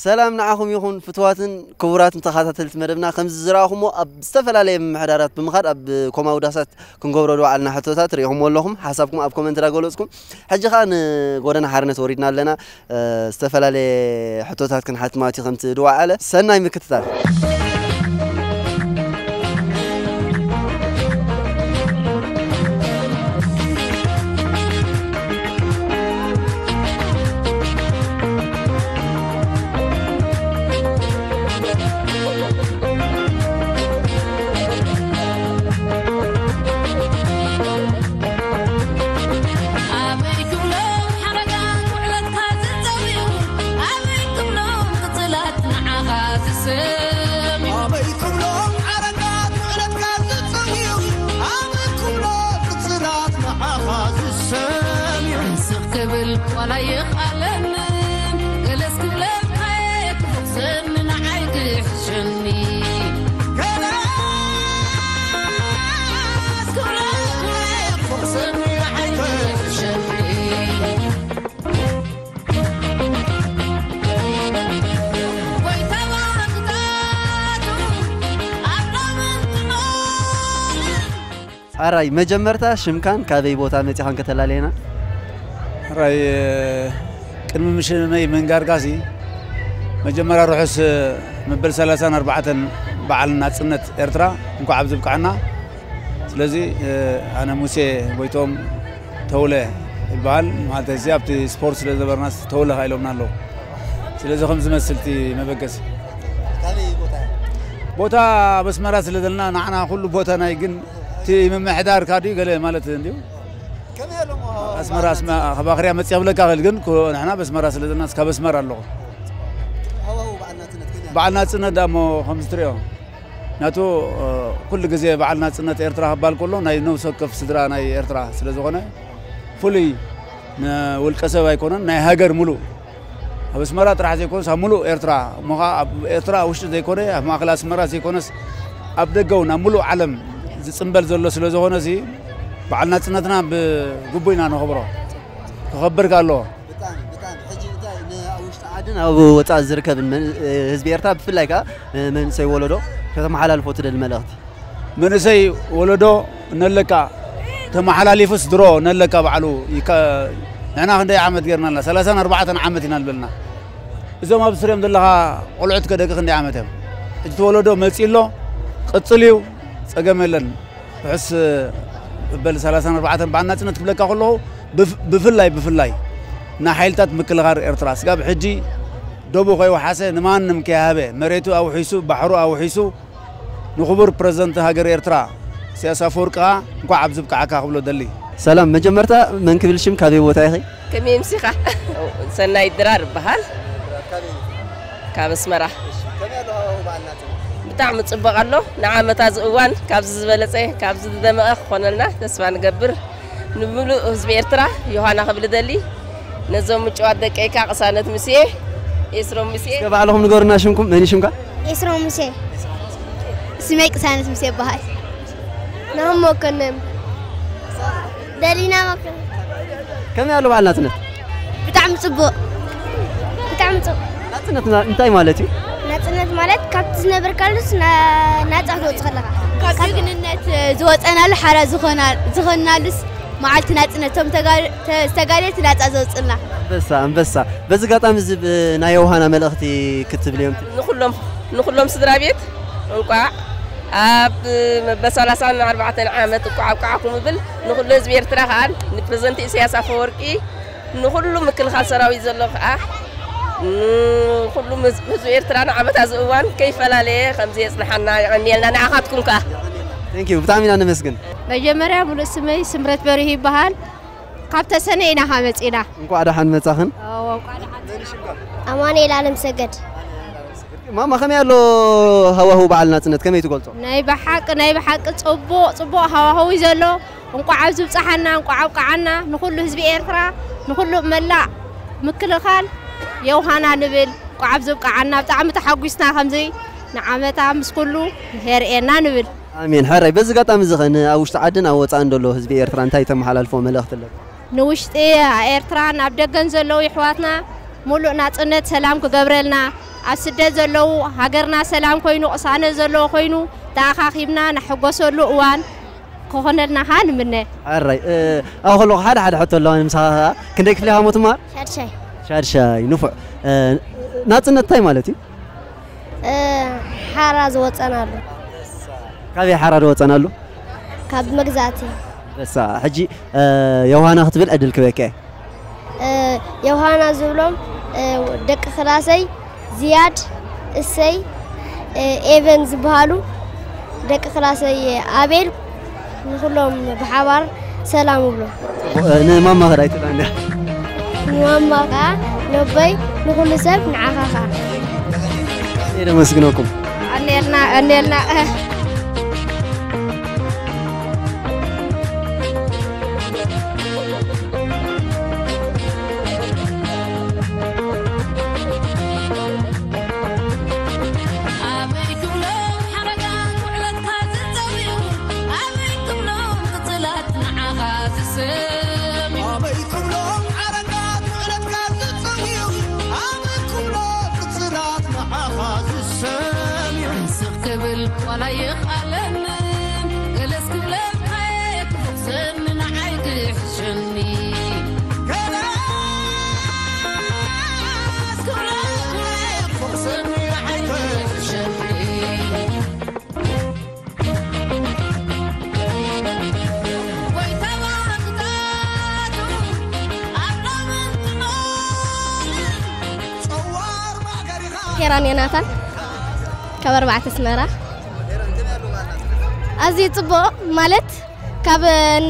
ሰላም ንዓኹም ይኹን ፍትዋትን ክቡራትን ተኸታተልቲ መደብና። ከምዚ ዝረኣኹሞ ኣብ ዝተፈላለየ ምምሕዳራት ብምኻድ ኣብ ኮማዊ ዳሳት ክንገብሮ ዝወዓልና ሕቶታት ርኢኹሞ ኣለኹም። ሓሳብኩም ኣብ ኮመንት ዳገለጽኩም። ሕጂ ኸኣ ንጎደና ሓርነት ወሪድና ኣለና። እ፣ ዝተፈላለየ ሕቶታት ክንሓትት ማለት እዩ ከምቲ ዝወዓለ። ሰናይ ምክትታል። ኣበይ ክብሎም ሓረጋት ውዕለትካ ዝጸውዩ? ኣበይ ክብሎም ቅጽላት ንዓኻ ዝሰምዩ? ኣበይ ክብሎም ሓረጋት ውዕለትካ ዝጸውዩ? ኣበይ ክብሎም ቅጽላት ንዓኻ ዝሰምዩ? ስቕ ክብል ዋላ ይኽኣለንን፣ ገለስ ክብለልካየ ክፉኽሰኒ ንዓይ ክሕሸኒ። ገለስ ክብለልካየ ክፉኽሰኒ ንዓይ ክሕሸኒ። ኣራይ መጀመርታ ሽምካን ካበይ ቦታ መጺኻን ከተላለየና? ራይ ቅድሚ ምሽመይ ምንጋርካሲ መጀመርያ ርሑስ መበል ሰላሳን ኣርባዕተን በዓል ናጽነት ኤርትራ እንኳዕ ኣብዚ ብቃዕና። ስለዚ ኣነ ሙሴ ጎይቶም ተውለ ይበሃል። ማለት እዚ ኣብቲ ስፖርት ስለ ዘበርና ተውለ ካ ኢሎምና ኣለዉ። ስለዚ ከም ዝመስል እቲ መበገሲ ካበይ ቦታ እያ? ቦታ ኣብ ኣስመራ ስለ ዘለና ንዓና ኩሉ ቦታ ናይ ግን እቲ ምምሕዳር ካድዩ ገለ ማለት እንዲሁ ከመይ ኣሎ እሞ ኣስመራ ኣስመ- ካብ ኣኽርያ መፅያ ብለካ ክእል ግን ኩ- ንሕና በስመራ ስለ ዘለና እስካብ ኣስመራ ኣለኹ። ሃዋሁ በዓል ናጽነት ከመይ ኣሎ? በዓል ናጽነት ዳሞ ከምዚ ትሪኦ ናቱ ኩሉ ግዜ በዓል ናጽነት ኤርትራ ክባል ከሎ ናይ ነብሲ ወከፍ ስድራ ናይ ኤርትራ ስለ ዝኾነ ፍሉይ ንውልቀ ሰብ ኣይኮነን ናይ ሃገር ሙሉእ ኣብ ኣስመራ ጥራሕ ዘይኮነስ ኣብ ሙሉእ ኤርትራ እሞ ኸዓ ኣብ ኤርትራ ውሽጢ ዘይኮነ ኣብ ማእከል ኣስመራ ዘይኮነስ ኣብ ደገ እውን ኣብ ሙሉእ ዓለም ዝጽንበል ዘሎ ስለ ዝኾነ እዚ በዓል ናጽነትና ብግቡእ ኢና ነኽብሮ። ክኸብር ከ ኣለዎ። ብጣዕሚ ብጣዕሚ ሕጂ እንታይ ን- ኣብ ውሽጢ ዓድን ኣብ ወጻኢ ዝርከብን መን- ህዝቢ ኤርትራ ብፍላይ ከኣ ንመንእሰይ ወለዶ ከተመሓላልፎ ትደሊ መልእኽቲ? መንእሰይ ወለዶ ነለካ ተመሓላሊፉስ ድሮ ነለካ ባዕሉ ይከ- ንሕና ክንደይ ዓመት ጌርና ኣለና? ሰላሳን ኣርባዕተን ዓመት ኢና ዝበልና። እዞም ኣብ ስርዮም ዘለኻ ቆልዑት ከ ደቂ ክንደይ ዓመት እዮም? ሕጂ እቲ ወለዶ መጺኡ ኣሎ፣ ቅጽል እዩ፣ ጸገም የለን። ርሑስ በል ሰላሳን ኣርባዕተን በዓል ናጽነት ክብለካ ከለኹ ብፍ- ብፍላይ ብፍላይ ንሓይልታት ምክልኻል ኤርትራ ስጋብ ሕጂ ደቡ ከይወሓሰ ንማንም ከይሃበ መሬቱ ኣውሒሱ ባሕሩ ኣውሒሱ ንክቡር ፕረዚደንት ሃገር ኤርትራ ኢሳያስ ኣፈወርቂ ከኣ እንኳዕ ኣብዚ ብቅዓካ ክብሎ ደሊ። ሰላም፣ መጀመርታ መን ክብል ሽም፣ ካበይ ቦታ ኢኺ? ከመይ ምሲኻ? ሰናይ ድራር እበሃል። ካብ ኣስመራ። ብጣዕሚ ጽቡቕ ኣሎ። ንዓመታ ዝእዋን ካብዚ ዝበለጸ ካብዚ ዝደመቐ ክኾነልና ተስፋ ንገብር። ንምሉእ ህዝቢ ኤርትራ ዮሃና ክብል ደሊ። ነዞም ምጭዋት ደቀይ ከኣ ቅሳነት ምሴ፣ ኤስሮም ምሴ። እስከ ባዕልኹም ንገሩና ሽምኩም፣ መን እዩ ሽምካ? ኤስሮም ምሴ። ስመይ ቅሳነት ምሴ ይበሃል። ናሆም መኮንን። ደሊና መኮንን። ከመይ ኣሎ በዓል ናጽነት? ብጣዕሚ ጽቡቕ። ብጣዕሚ ጽቡቕ። ናጽነት ና- እንታይ ማለት እዩ? ናጽነት ማለት ካብቲ ዝነበርካሉስ ና- ናጻ ክትወጽእ ከለኻ። ካብ ጅግንነት ዝወጸናሉ ሓራ ዝኾና- ዝኾንናሉስ መዓልቲ ናጽነት እቶም ተጋ- ተ- ዝተጋደልቲ ናጻ ዘውጽእና። ኣንበሳ ኣንበሳ። በዚ ኣጋጣሚ እዚ ብ- ናይ ዮሃና መልእኽቲ ክትብል እዮም? ንኹሎም ንኹሎም ስድራ ቤት እንቋዕ ኣብ መበል ሰላሳን ኣርባዕተን ዓመት እንቋዕ ኣብቃዓኩም እብል። ንኹሉ ህዝቢ ኤርትራ ከኣ ንፕረዚደንት ኢሳያስ ኣፈወርቂ ንኹሉ ምክልኻል ሰራዊት ዘሎ ከኣ ንኹሉ ህዝቢ ኤርትራ ንዓመታ ዝእዋን ከይፈላለየ ከምዚ የጽንሓና የቐንየልና ንዓኻትኩም ከኣ። Thank you ብጣዕሚ ኢና ነመስግን። መጀመርያ ሙሉእ ስመይ ስምረት በሪሁ ይበሃል። ካብ ተሰነ ኢና ካ መጺና። እንኳዕ ደሓን መጻኽን። ኣዎ፣ እንኳዕ ደሓን። ኣማኑኤል ኣለም ሰገድ። ማማ ከመይ ኣሎ ሃዋሁ በዓል ናጽነት ከመይ ትገልጾ? ናይ ብሓቂ ናይ ብሓቂ ጽቡቕ ጽቡቕ ሃዋሁ እዩ ዘሎ። እንቋዕ ኣብዚ ብጽሓና እንቋዕ ኣብቃዓና። ንኹሉ ህዝቢ ኤርትራ ንኹሉ መላእ ምክልኻል የውሃና ንብል። እንቋዕ ኣብዚ ብቃዓና ብጣዕሚ ተሓጒስና ከምዚ ንዓመታ ምስ ኩሉ የርእየና ንብል። ኣሜን። ሕራይ በዚ ኣጋጣሚ እዚ ኸ ንኣብ ውሽጢ ዓድን ኣብ ወጻእን ዘሎ ህዝቢ ኤርትራ እንታይ ተመሓላልፎ መልእኽቲ ኣለካ? ንውሽጢ ኤርትራን ኣብ ደገን ዘለዉ ይሕዋትና ሙሉእ ናጽነት ሰላም ክገብረልና ኣብ ስደት ዘለዉ፣ ሃገርና ሰላም ኮይኑ፣ ቅሳነት ዘለዎ ኮይኑ፣ ተኣኻኺብና ንሕጎሰሉ እዋን ክኾነልና ኸኣ ንምነ። ሕራይ፣ እ፣ ኣብኡ ከለኹ ሓደ ሓደ ሕቶ ኣለዋ ንምሳኻ ኸኣ። ክንደይ ክፍሊ ኢኻ እሞ ትመሃር? ሻድሻይ። ሻድሻይ፣ ንፉዕ። እ፣ ናጽነት እንታይ ማለት እዩ? እ፣ ሓራ ዝወጸናሉ። ካበይ ሓራ ዝወጸናሉ? ካብ መግዛእቲ። በሳ፣ ሕጂ፣ እ፣ ዮሃና ክትብል ዕድል ክበካ እየ። እ፣ ዮሃና ዝብሎም፣ እ፣ ደቂ ክላሰይ ዝያድ፣ እሰይ፣ እ፣ ኤቨን ዝበሃሉ ደቂ ክላሰይ ኣቤል ንኹሎም ብሓባር ሰላም እብሎም። እ፣ ንማማ ከ ዳይትብላ እንድያ? ንማማ ከኣ ነቦይ ንኹሉ ሰብ ንዓኻ ከኣ። እየ ደመስግነኩም። ኣንኤልና፣ ኣንኤልና። ኣበይ ክብሎም ሓረጋት ውዕለትካ ዝጸውዩ? ኣበይ ክብሎም ቅጽላት ንዓኻ ዝሰምዩ? ኣበይ ክብሎም ሓረጋት ውዕለትካ ዝጸውዩ? ኣበይ ክብሎም ቅጽላት ንዓኻ ዝሰምዩ? ስቕ ክብል ዋላ ይኽኣለኒ፣ ገለስ ክብለካ እየ ክሕሰኒ ንዓይ ክሕሸኒ። ገለስ ክብለካ እየ ክሕሰኒ ንዓይ ክሕሸኒ። ሄራን ዮናታን ካብ ኣርባዕተ ኣስመራ። ኣዝዩ ጽቡቕ ማለት ካብ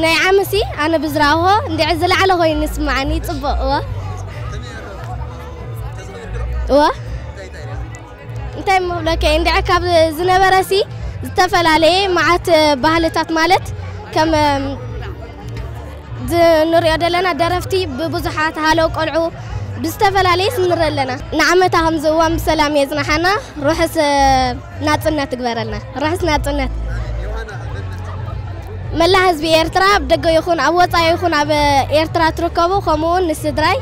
ናይ ዓመሲ ኣነ ብዝረኣኹዎ እንድዒ ዝለዓለ ኮይኑ ይስምዓኒ። ጽቡቕ እወ እወ። እንታይ ምብለከ እንድዒ ካብ ዝነበረሲ ዝተፈላለየ መዓት ባህልታት ማለት ከም ዝንሪኦ ዘለና ደረፍቲ ብብዙሓት ሃለው ቆልዑ ብዝተፈላለየ ንርኢ ኣለና። ንዓመታ ከምዚ እዋን ብሰላም የጽንሓና። ርሑስ ናጽነት ትግበረልና። ርሑስ ናጽነት። መላ ህዝቢ ኤርትራ ኣብ ደገ ይኹን ኣብ ወጻኢ ይኹን ኣብ ኤርትራ ትርከቡ ከምኡ እውን ንስድራይ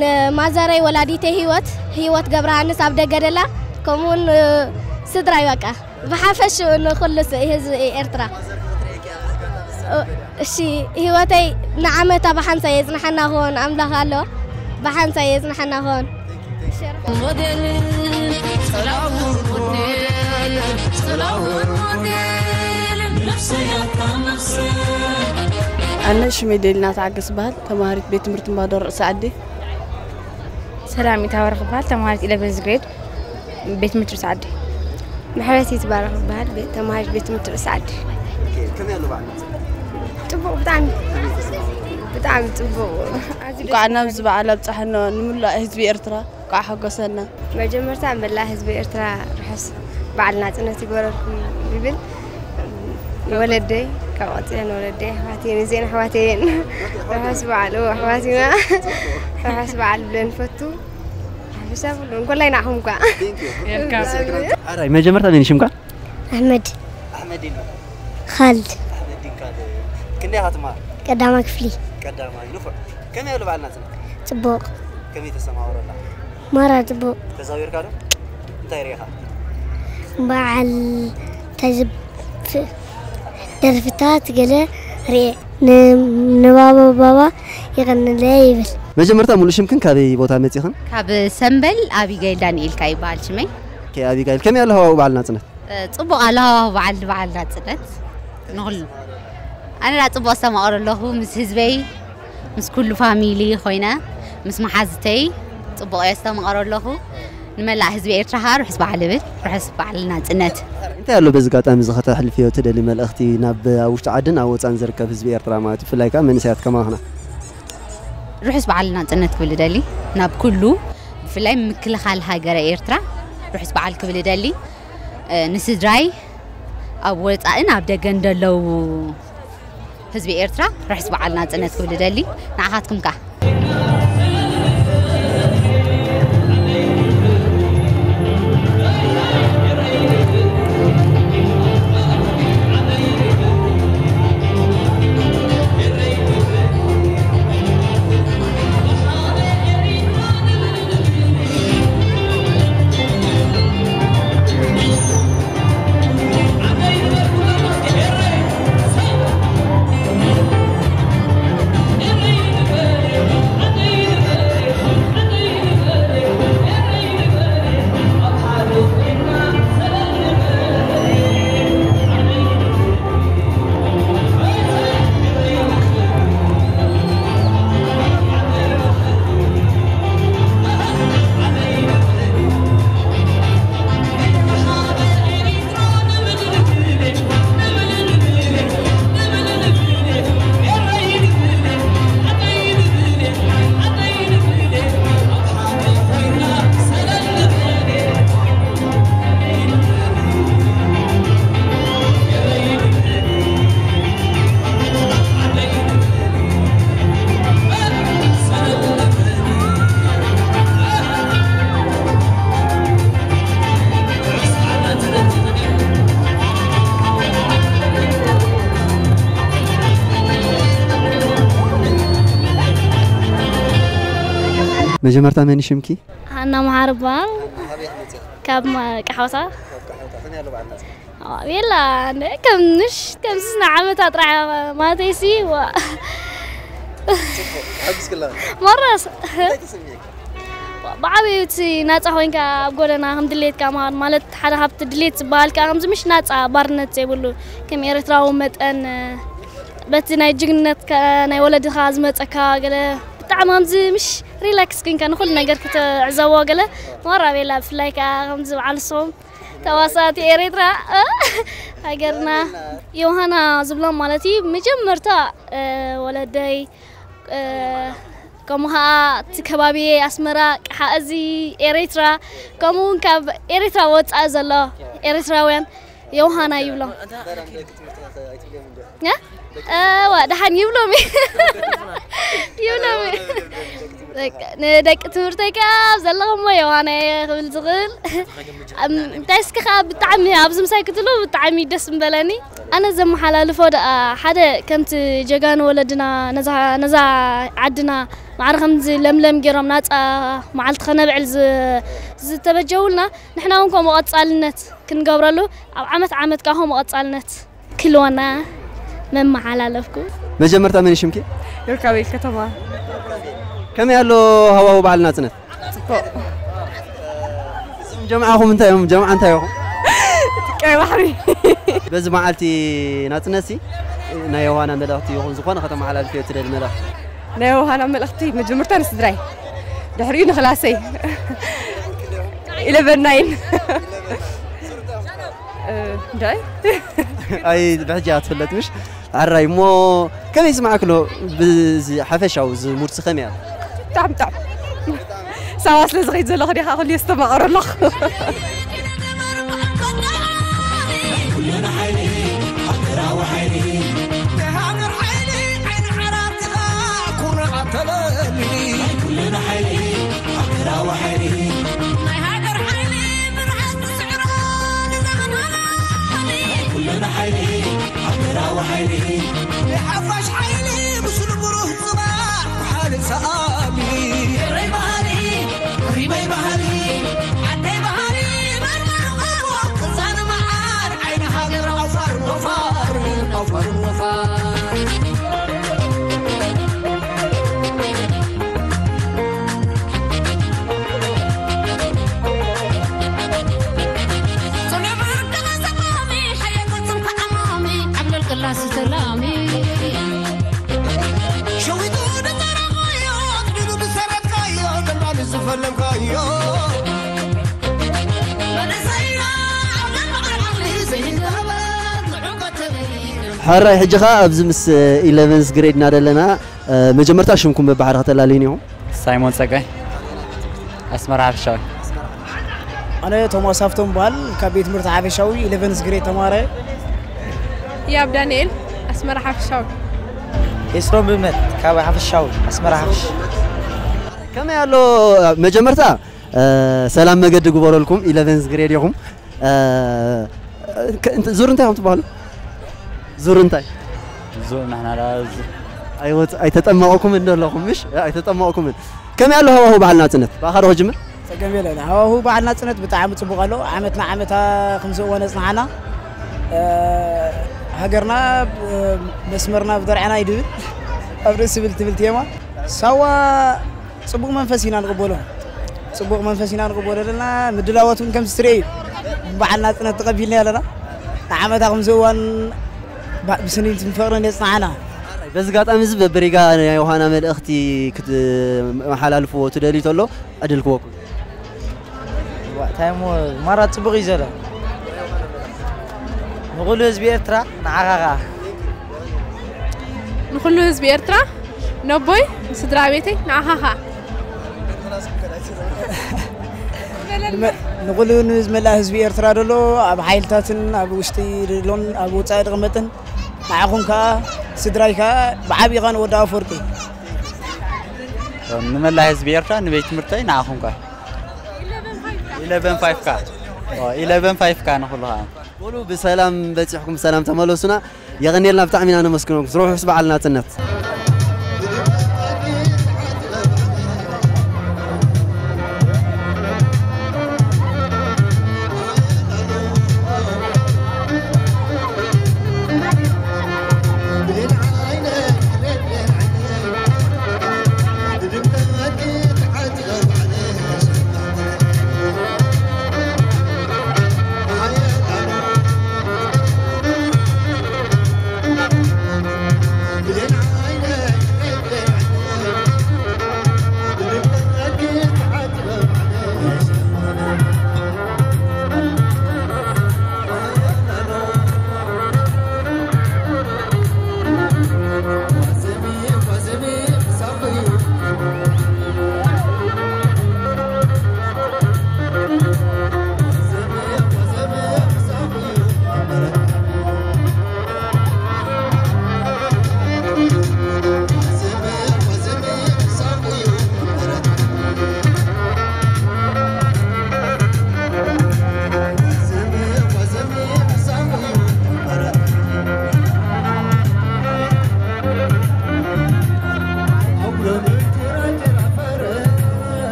ንማዘረይ ወላዲተይ ህይወት ህይወት ገብረሃንስ ኣብ ደገ ደላ ከምኡ እውን ስድራይ በቃ ብሓፈሽኡ ንኹሉ ስ- ህዝቢ ኤርትራ። እ- እሺ ህይወተይ ንዓመታ ብሓንሳእ የጽንሓና ኾን ኣምላኽ ኣሎ ብሓንሳእ የጽንሓና ኾን። ሞዴል፣ ጽላውን ሞዴል፣ ጽላውን ሞዴል፣ ነፍሰይ ኣታ ነፍሰይ። ኣነ ሽመይ ደሊና ተዓገስ በሃል፣ ተማሃሪት ቤት ትምህርቲ እምባዶር ርእሲ ዓዲ። ሰላም ይታወር ክበሃል፣ ተማሃሪት ኢለቨንዝ ግሬድ ቤት ትምህርቲ ርእሲ ዓዲ። ምሕረት ይትባረክ ይበሃል፣ ቤት- ተማሃሪት ቤት ትምህርቲ ርእሲ ዓዲ። ከመይ ኣሎ በዓል መጽእ? ጽቡቕ፣ ብጣዕሚ፣ ብጣዕሚ ጽቡቕ። ኣዝዩ ደስ እንኳዕ ናብዚ በዓል ኣብጽሓና፣ ንምሉእ ህዝቢ ኤርትራ እንኳዕ ሓጎሰና። መጀመርታ መላእ ህዝቢ ኤርትራ ርሑስ በዓል ናጽነት ይግበረልኩም ይብል። ንወለደይ፣ ካብ ቀጺለ ንወለደይ፣ ኣሕዋተይን እዚአን ኣሕዋተይን ርሑስ በዓል፣ እወ፣ ኣሕዋትና ርሑስ በዓል ብለን ንፈቱ። ሓፈሻ ኩሉ፣ እንኮላይ ንዓኹም እኳ። ሓራይ፣ መጀመርታ መን ሽምካ? ኣሕመድ። ኣሕመዲን መን? ካልድ። ኣሕመዲን ካልድ። ክንደይ ኢኻ ትመሃር? ቀዳማይ ክፍሊ። ቀዳማይ፣ ንፉዕ። ከመይ ኣሎ በዓል ናጽነት? ጽቡቕ። ከመይ ተስተማቕሮ ኣላ? ማራ ጽቡቕ። ተዛዊርካ ዶ? እንታይ ርኢኻ? በዓል ተዝብ-፣ ደርፍታት ገለ ርኤ። ን-፣ ንባባ ባባ ይቐንለይ ይብል። መጀመርታ ሙሉእ ሽምክን ካበይ ቦታ መጺኽን? ካብ ሰምበል ኣቢጋይል ዳንኤል ካኣ ይበሃል ሽመይ። ኦኬ፣ ኣቢጋይል፣ ከመይ ኣሎ ሃዋህው በዓል ናጽነት? እ፣ ጽቡቕ ኣሎ ሃዋህው በዓል፣ በዓል ናጽነት ንኹሉ። ኣነ ደኣ ጽቡቕ ኣስተማቕሮ ኣለኹ ምስ ህዝበይ፣ ምስ ኩሉ ፋሚሊ ኮይነ፣ ምስ መሓዝተይ ጽቡቕ እየ ኣስተማቕሮ ኣለኹ። ንመላእ ህዝቢ ኤርትራ ከኣ ርሑስ በዓል እብል፣ ርሑስ በዓል ናጽነት። እንታይ ኣሎ በዚ ኣጋጣሚ እዚ ከተሕልፍዮ ትደሊ መልእኽቲ ናብ ኣብ ውሽጢ ዓድን ኣብ ወጻእን ዝርከብ ህዝቢ ኤርትራ ማለት እዩ፣ ብፍላይ ከኣ መንእሰያት ከማኽና? ርሑስ በዓል ናጽነት ክብል እደሊ ናብ ኩሉ፣ ብፍላይ ምክልኻል ሃገረ ኤርትራ ርሑስ በዓል ክብል እደሊ። እ፣ ንስድራይ ኣብ ወጻእን ኣብ ደገን ዘለዉ ህዝቢ ኤርትራ ርሑስ በዓል ናጽነት ክብል እደሊ። ንዓኻትኩም ከኣ። መጀመርታ መን እዩ ሽምኪ? ሃና መሓሪ እበሃል። ካብ ማ- ቃሓውሳ። ቤላ እንደ ከምንሽ ከምዚ ንዓመታ ጥራሕ ማለተይሲ ዋ- መረስ ብዓብዩ እቲ ናፃ ኮይንካ ኣብ ጎደና ከም ድሌትካ ምኻድ ማለት ሓደ ካብቲ ድሌት ዝበሃል ከዓ ከምዚ ምሽ ናፃ ባርነት ዘይብሉ ከም ኤርትራዊ መጠን በቲ ናይ ጅግንነት ናይ ወለድኻ ዝመፀካ ገለ ብጣዕሚ ከምዚ ምሽ ሪላክስ ኮንካ ንኩሉ ነገር ክትዕዘቦ ገለ ማራ ቤላ ብፍላይ ከዓ ከምዚ በዓል ሶም ተዋሳእቲ ኤርትራ ሃገርና ዮሃና ዝብሎም ማለት እዩ መጀመርታ ወለደይ ከምኡ ከዓ እቲ ከባቢ ኣስመራ ቅሓ እዚ ኤርትራ ከምኡ እውን ካብ ኤርትራ ወፃኢ ዘሎ ኤርትራውያን ዮሃና ይብሎም ዋ ደሓን ይብሎም ይብሎም ንደቂ ትምህርተይ ከዓ ዘለኹሞ ዮሃና ክብል ዝኽእል እንታይ እስኪ ከዓ ብጣዕሚ ኣብዚ ምሳይ ክትሉ ብጣዕሚ ደስ ምበለኒ ኣነ ዘመሓላልፎ ደኣ ሓደ ከምቲ ጀጋኑ ወለድና ነዛ ዓድና ማዕረ ከምዚ ለምለም ገይሮም ናፃ መዓልቲ ከነብዕል ዝተበጀውልና ንሕና እውን ከምኡ ቀፃልነት ክንገብረሉ ኣብ ዓመት ዓመት ከዓ ከምኡ ቀፃልነት ክልወና መመሓላለፍኩ። መጀመርታ መን ሽምኪ? ዮርካቤል ከተማ። ከመይ ኣሎ ሃዋሁ በዓል ናፅነት? ፅቡቅ። እዞም ጀምዓኹም እንታይ እዮም? ጀምዓ እንታይ ኢኹም? ቀይ ባሕሪ። በዚ መዓልቲ ናፅነት ሲ ናይ ዮሃና መልእኽቲ ይኹን ዝኾነ ከተመሓላልፍዮ ትደሊ መልእኽቲ? ናይ ዮሃና መልእኽቲ መጀመርታ ንስድራይ ድሕሪኡ ንክላሰይ ኢለቨን ናይን እንታይ ኣይ ብሕጂ እያ ትፍለጥ ምሽ ኣራይ እሞ ከመይ ይስማዕክ ኣሎ ብዚ ሓፈሻዊ እዚ ሙድሲ ከመይ ኣሎ ብጣዕሚ ብጣዕሚ ሳዋ ስለ ዝኸይድ ዘለኹ ዲኻ ኩሉ የስተማቐረ ኣለኹ ኩልና ሓይሊ ሃገራዊ ሓይሊ ናይ ሓፋሽ ሓይሊ ምስሉ ብሩህ ጽባሕ ብሓደ ሰኣሚ ኤረይ ባህሊ ሪመይ ባህሊ ዓደይ ባህሊ መርመርቆ ክዛን መዓር ዓይኒ ሃገር ኣፋር ወፋር ኣፋር ወፋር ሕራይ ሕጂ ኸዓ ኣብዚ ምስ ኢለቨንስ ግሬድ እና ዘለና መጀመርታ ሽምኩም በባሕሪ ከተላልዩኒ ኢኹም። ሳይሞን ጸጋይ ኣስመራ ሓፈሻዊ። ኣነ ቶማስ ሃፍቶም በሃል ካብ ቤት ትምህርቲ ሓፈሻዊ ኢለቨንስ ግሬድ ተማረ። ያብ ዳንኤል ኣስመራ ሓፈሻዊ። ኤስሮም ብእምነት ካብ ሓፈሻዊ ኣስመራ ሓፈሽ። ከመይ ኣሎ መጀመርታ ሰላም መገዲ ግበረልኩም ኢለቨንስ ግሬድ ኢኹም። ዙር እንታይ ኢኹም ትበሃሉ? ዙር እንታይ? ዙር ንሕና ዳ ዙር ኣይወፅ ኣይተጠመቕኩምን ዶ ኣለኹም ምሽ ኣይተጠመቕኩምን ከመይ ኣሎ ሃዋሁ በዓል ናፅነት ብኣኻ ዶ ክጅምር? ፀገም የለን ሃዋሁ በዓል ናፅነት ብጣዕሚ ፅቡቕ ኣሎ ዓመት ንዓመታ ከምዚ እወ ነፅንሓና ሃገርና መስመርና ብደርዕና ይድብል ኣብ ርእሲ ብል ትብል ቴማ ሳዋ ፅቡቕ መንፈስ ኢና ንቕበሎ። ፅቡቕ መንፈስ ኢና ንቕበሎ ዘለና። ምድላዋት እውን ከምዚ ትርእዩ ብበዓል ናፅነት ተቐቢልና ኣለና። ንዓመታ ከምዚ እዋን ብስኒትን ፍቕርን የፅንዓና። በዚ ኣጋጣሚ እዚ በብሪጋ ናይ ዮሃና መልእኽቲ ክትመሓላልፍዎ ትደልዩ ተሎ ዕድል ክወኩም። እንታይ እሞ ማራ ፅቡቕ እዩ ዘሎ ንኹሉ ህዝቢ ኤርትራ ንዓኻ ኸዓ ንኹሉ ህዝቢ ኤርትራ ነቦይ ንስድራ ቤተይ ንዓኻ ኸዓ ንኹሉ ንዝመላእ ህዝቢ ኤርትራ ደሎ ኣብ ሓይልታትን ኣብ ውሽጢ ደሎን ኣብ ወፃኢ ድቕመጥን ንዓኹም ከዓ ስድራይ ከዓ ብዓብዪ ከዓ ንወዲ ኣፈወርቂ ንመላእ ህዝቢ ኤርትራ ንቤት ትምህርተይ ንዓኹም ከዓ ኢለቨን ፋይቭ ካ ኢለቨን ፋይቭ ካ ንኹሉ ኸዓ በሉ ብሰላም በፂሕኩም ብሰላም ተመለሱና የቐንየልና ብጣዕሚ ኢና ነመስግነኩም ርሑስ በዓል ናፅነት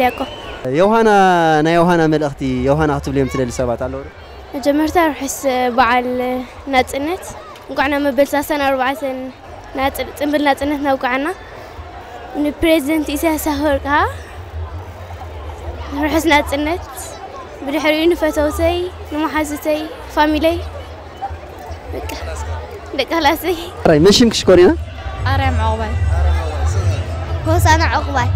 ያዕቆብ። ዮሃና፣ ናይ ዮሃና መልእኽቲ፣ ዮሃና ክትብልዮም ትደሊ ሰባት ኣለዉ ዶ? መጀመርታ ርሑስ በዓል ናጽነት፣ እንኳዕ ናብ መበል ሰላሳን ኣርባዕተን ናጽ- ጽንብል ናጽነት ናብቃዓና። ንፕሬዚደንት ኢሳያስ ኣፈወርቂ ከዓ ርሑስ ናጽነት፣ ብድሕሪኡ ንፈተውተይ፣ ንመሓዙተይ፣ ፋሚለይ፣ በቃ፣ ደቂ ክላሰይ። ራይ መሽም ክሽኮሪና ኣርያም ዕቑባይ። ሆሳና ዕቑባይ።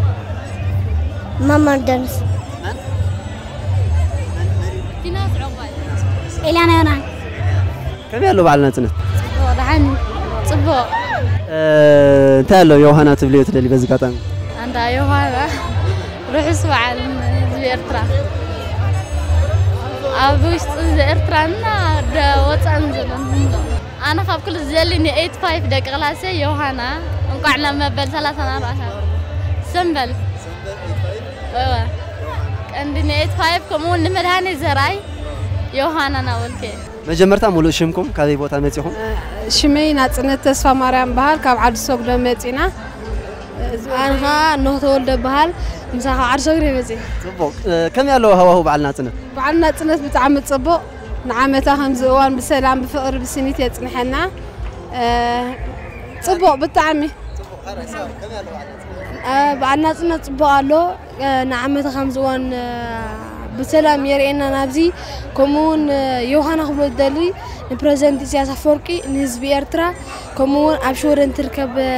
መመር ደምስ። ፊናስ ዕቑባይ። ኤልያና ዮናን። ከመይ ኣሎ በዓል ናጽነት? ጽቡቕ ደሓን እዩ። ጽቡቕ። እ፣ እንታይ ኣሎ ዮሃና ትብልዮ ትደሊ በዚ ኣጋጣሚ? ኣንታ ዮሃና ርሑስ በዓል ህዝቢ ኤርትራ። ኣብ ውሽጢ ህዝቢ ኤርትራና ደ ወፃእን ዘሎን። ኣነ ካብ ኩሉ ዝደሊ ን ኤይት ፋይቭ ደቂ ክላሰይ ዮሃና እንኳዕ ናብ መበል ሰላሳን ኣርባዕተን ሰንበል። እወ። ቀንዲ ን ኤይት ፋይቭ ከምኡ እውን ንመድሃኔ ዘርኣይ ዮሃና ናበልኩ። መጀመርታ ሙሉእ ሽምኩም፣ ካበይ ቦታ መጺኹም? ሽመይ ናጽነት ተስፋ ማርያም በሃል፣ ካብ ዓዲ ሶግዶ መጺና። ኣነ ኸዓ ኖህ ተወልደ በሃል፣ ምሳኻ ዓዲ ሶግዶ መጺ። ጽቡቕ። እ፣ ከመይ ኣሎ ሃዋሁ በዓል ናጽነት? በዓል ናጽነት ብጣዕሚ ጽቡቕ፣ ንዓመታ ከምዚ እዋን ብሰላም ብፍቕሪ ብስኒት የጽንሐና። እ፣ ጽቡቕ ብጣዕሚ። እ፣ በዓል ናጽነት ጽቡቕ ኣሎ። እ፣ ንዓመታ ከምዚ እዋን፣ እ፣ ብሰላም የርእየና ናብዚ። ከምኡ እውን፣ እ፣ ዮሃና ክብሎ ዝደሊ ንፕረዚደንት ኢሳያስ ኣፈወርቂ፣ ንህዝቢ ኤርትራ፣ ከምኡ እውን ኣብ ሽወደን ትርከብ፣ እ፣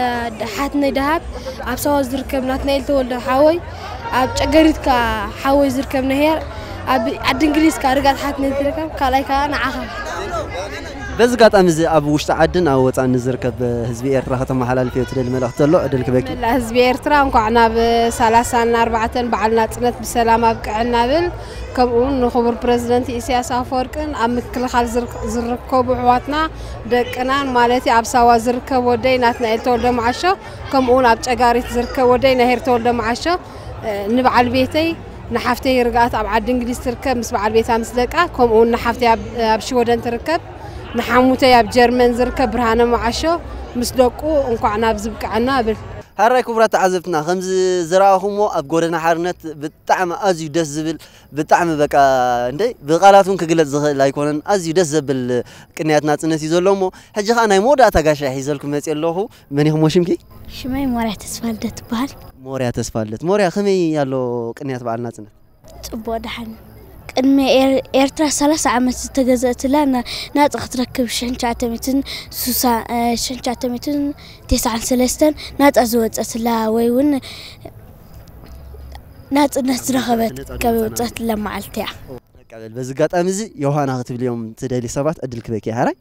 ሓትነይ ደሃብ፣ ኣብ ሳዋ ዝርከብ ናትናኤል ተወልደ ሓወይ፣ ኣብ ጨገሪት ከኣ ሓወይ ዝርከብ ነሄር፣ ኣብ ዓዲ እንግሊዝ ከኣ ርጋት ሓትነይ ትርከብ፣ ካልኣይ ከኣ ንዓኻ። በዚ ኣጋጣሚ እዚ ኣብ ውሽጢ ዓድን ኣብ ወጻእን ንዝርከብ ህዝቢ ኤርትራ ከተመሓላልፍዮ ትደሊ መልእኽቲ ዘሎ ዕድል ክበኪ። መላእ ህዝቢ ኤርትራ እንኳዕ ናብ ሰላሳን ኣርባዕተን በዓል ናጽነት ብሰላም ኣብቅዐና ብል። ከምኡ እውን ንክቡር ፕረዚደንት ኢሳያስ ኣፈወርቅን ኣብ ምክልኻል ዝርክ- ዝርከቡ ኣሕዋትና ደቅናን ማለት እዩ ኣብ ሳዋ ዝርከብ ወደይ ናትናኤል ተወልደ መዓሾ ከምኡ እውን ኣብ ጨጋሪት ዝርከብ ወደይ ናሄር ተወልደ መዓሾ እ፣ ንበዓል ቤተይ ንሓፍተይ ርግኣት ኣብ ዓዲ እንግሊዝ ትርከብ ምስ በዓል ቤታ ምስ ደቃ ከምኡ እውን ንሓፍተይ ኣብ ኣብ ሽወደን ትርከብ ንሓሙተይ ኣብ ጀርመን ዝርከብ ብርሃነ መዓሾ ምስ ደቁ እንኳዕ ናብ ዝብቅዐና እብል። ሕራይ ክቡራት ተዓዘብትና፣ ከምዚ ዝረኣኹሞ ኣብ ጎደና ሓርነት ብጣዕሚ ኣዝዩ ደስ ዝብል፣ ብጣዕሚ በቃ እንደ ብቓላት እውን ክግለጽ ዝኽእል ኣይኮነን። ኣዝዩ ደስ ዘብል ቅንያት ናጽነት እዩ ዘሎ። እሞ ሕጂ ኸኣ ናይ መወዳእታ ጋሻ ሒዘልኩም መጽየ ኣለኹ። መን ኢኹም ሽምኪ? ሽመይ ሞርያ ተስፋልደት ትበሃል። ሞርያ ተስፋልደት። ሞርያ፣ ከመይ ኣሎ ቅንያት በዓል ናጽነት? ጽቡቕ ደሓን። ቅድሚ ኤር- ኤርትራ ሰላሳ ዓመት ዝተገዘእትላ ና- ናጻ ክትረክብ ሽሕን ትሽዓተ ሚእትን ሱሳ- እ፣ ሽሕን ትሽዓተ ሚእትን ተስዓን ሰለስተን ናጻ ዝወጸትላ ወይ እውን ናጽነት ዝረኸበት ካብ ወጸትላ መዓልቲ እያ። በቃ በል፣ በዚ ኣጋጣሚ እዚ ዮሃና ክትብልዮም ትደሊ ሰባት ዕድል ክበኪ። ሕራይ?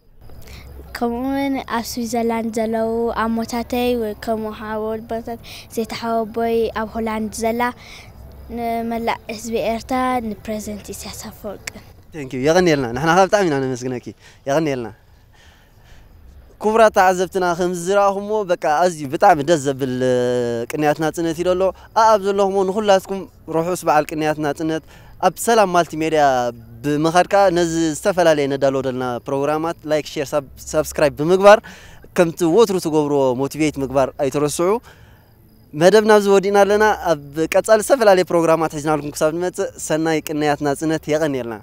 ከምኡውን ኣብ ስዊዘርላንድ ዘለዉ ኣሞታተይ ወይ ከምኡ ሓወቦታት ዘይተሓወቦይ ኣብ ሆላንድ ዘላ ንመላእ ህዝቢ ኤርትራ ንፕረዚደንት ኢሳያስ ኣፈወርቂ። Thank you፣ የቐንየልና። ንሕና ኸኣ ብጣዕሚ ኢና ነመስግነኪ። የቐንየልና። ክቡራት ተዓዘብትና፣ ከም ዝረኣኹሞ በቃ ኣዝዩ ብጣዕሚ ደስ ዘብል ቅንያት ናጽነት እዩ ዘሎ። ኣኣብ ዘለኹሞ ንኹላትኩም ርሑስ በዓል ቅንያት ናጽነት። ኣብ ሰላም ማልቲ ሜድያ ብምኻድ ከኣ ነዚ ዝተፈላለየ ነዳሎ ዘለና ፕሮግራማት ላይክ፣ ሼር፣ ሳብ- ሳብስክራይብ ብምግባር ከምቲ ወትሩ ትገብርዎ ሞቲቬት ምግባር ኣይትረስዑ። መደብና ኣብዚ ወዲእና ኣለና። ኣብ ቀጻሊ ዝተፈላለየ ፕሮግራማት ሒዝናልኩም ክሳብ ንመጽእ ሰናይ ቅንያት ናጽነት። የቐንየልና።